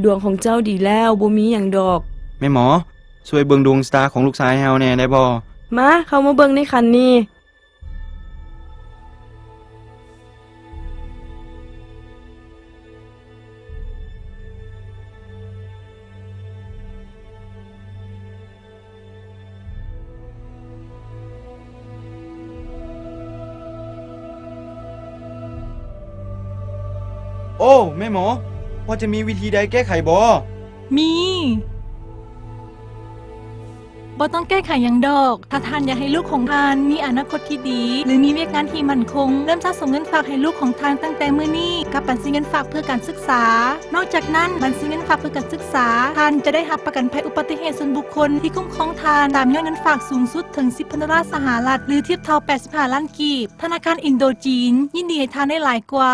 ດວງຂອງເຈົ້າດີແລ້ວ, ບໍ່ມີຫຍັງດອກ. ແມ່ໝໍ, ຊ່ວຍເບິ່ງດວງຊະຕາຂອງລູກຊາຍໃຫ້ເຮົາແດ່ໄດ້ບໍ່? ມາ, ເຂົ້າມາເບິ່ງໃນຂັນນີ້. ໂອ້ ແມ່ໝໍ, ພໍຈະມີວິທີໃດແກ້ໄຂບໍ່? ມີ. ບໍ່ຕ້ອງແກ້ໄຂຫຍັງດອກ. ຖ້າທ່ານຢາກໃຫ້ລູກຂອງທ່ານມີອະນາຄົດທີ່ດີ ຫຼື ມີວຽກງານທີ່ໝັ້ນຄົງ, ເລີ່ມສະສົມເງິນຝາກໃຫ້ລູກຂອງທ່ານຕັ້ງແຕ່ມື້ນີ້ກັບບັນຊີເງິນຝາກເພື່ອການສຶກສາ. ນອກຈາກນັ້ນ, ບັນຊີເງິນຝາກເພື່ອການສຶກສາ, ທ່ານຈະໄດ້ຮັບປະກັນໄພອຸບັດຕິເຫດສ່ວນບຸກຄົນທີ່ຄຸ້ມຄອງທ່ານຕາມຍອດເງິນຝາກສູງສຸດເຖິງສິບພັນໂດລາສະຫະລັດ ຫຼື ທຽບເທົ່າແປດສິບຫ້າລ້ານກີບ. ທະນາຄານອິນໂດຈີນ ຍິນດີໃຫ້ທ່ານໄດ້ຫຼາຍກວ່າ.